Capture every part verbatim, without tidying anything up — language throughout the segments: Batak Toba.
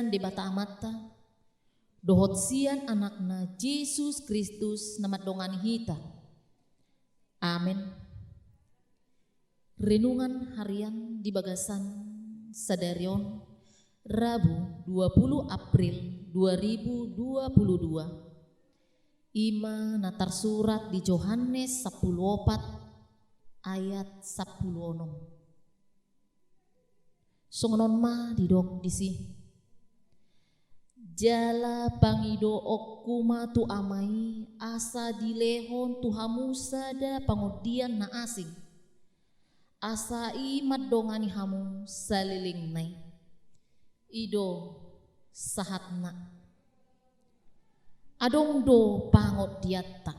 Debata Amanta, dohot sian Anakna Jesus Kristus na mandongani hita. Amen. Renungan harian di bagasan sadari on, Rabu, dua puluh April dua ribu dua puluh dua. I ma na tarsurat di Johannes sampulu opat ayat sampulu onom. Songon on ma didok disi. Jala pangidoonku ma tu Ama i, asa dilehon tu hamu sada pangondian na asing, asa i mandongani hamu saleleng ni ari. I do sahatna. Adong do pangondianta.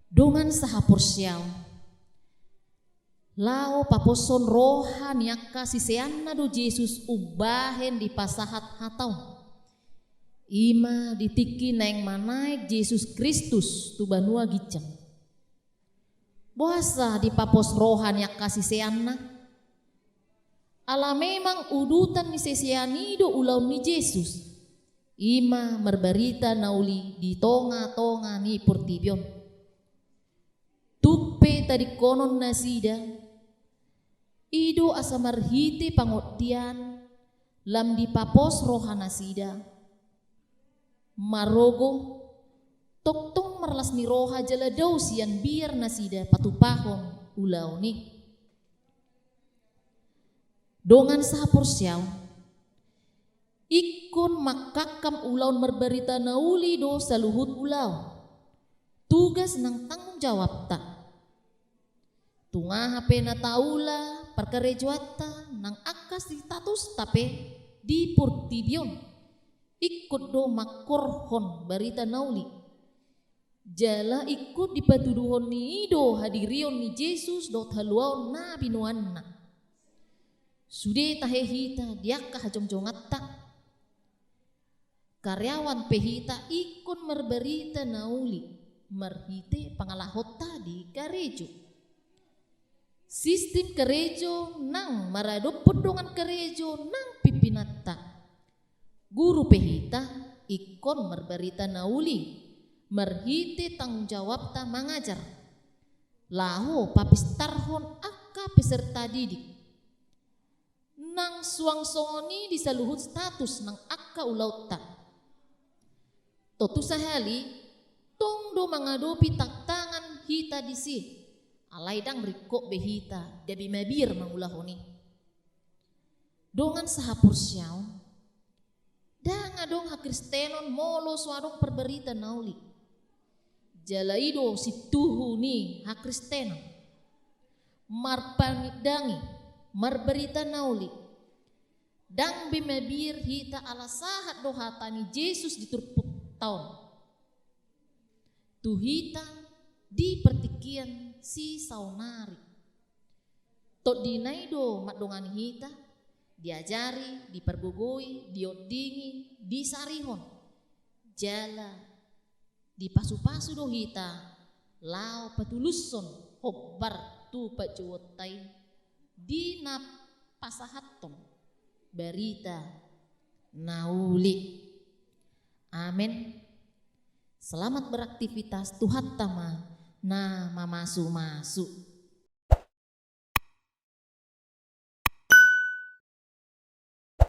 Dongan sahaporseaon, laho paposhon roha ni angka siseanna do Jesus umbahen dipasahat hata on. I ma di tingki naeng manaek Jesus Kristus tu banua ginjang. Boasa dipapos roha ni angka siseanna? Ala memang udutan ni sisean i do ulaon ni Jesus. I ma marbarita na uli di tongatonga ni portibi on. Tung pe tadingkonon nasida, i do asa marhite pangondian lam dipapos roha nasida. Marogo, tongtong marlas ni roha jala dao sian biar nasida patupahon ulaon i. Dongan sahaporseaon, ingkon mangkangkam ulaon marbarita na uli do saluhut ulaon. Tugas nang tanggung jawabta. Tung aha pe na taula parkarejoanta nang angka statusta pe di portibi on, ingkon do mangkorhon barita na uli. Jala ingkon dipatuduhon ni i do hadirion ni Jesus dohot haluaon na binoanna. Sude tahe hita di angka hajongjonganta. Karyawan pe hita ingkon marbarita na uli marhite pangalahonta di karejo. Sistim karejo nang maradophon dongan karejo nang pimpinanta. Guru pe hita ingkon marbarita na uli marhite tanggung jawabta mangajar, laho papistarhon angka peserta didik. Nang suang songon i di saluhut status nang angka ulaonta. Tontu sahali, tong do mangadopi tantangan hita disi, alai ndang ringkot be hita gabe mabiar mangulahon i. Dongan sahaporseaon, ndang adong hakristenon molo so adong parbarita na uli. Jala i do situhu ni hakristenon. Marpanindangi, marbarita na uli. Ndang be mabiar hita ala sahat do hata ni Jesus di turpukta on. Tu hita di partingkian sisaonari. Tondina i do mandongani hita, diajari, dipargogoi, diondingi, disarihon. Jala dipasupasu do hita laho patulushon hombar tu panjouonta i di na pasahathon barita na uli. Amen. Selamat beraktivitas, Tuhanta ma na mamasumasu.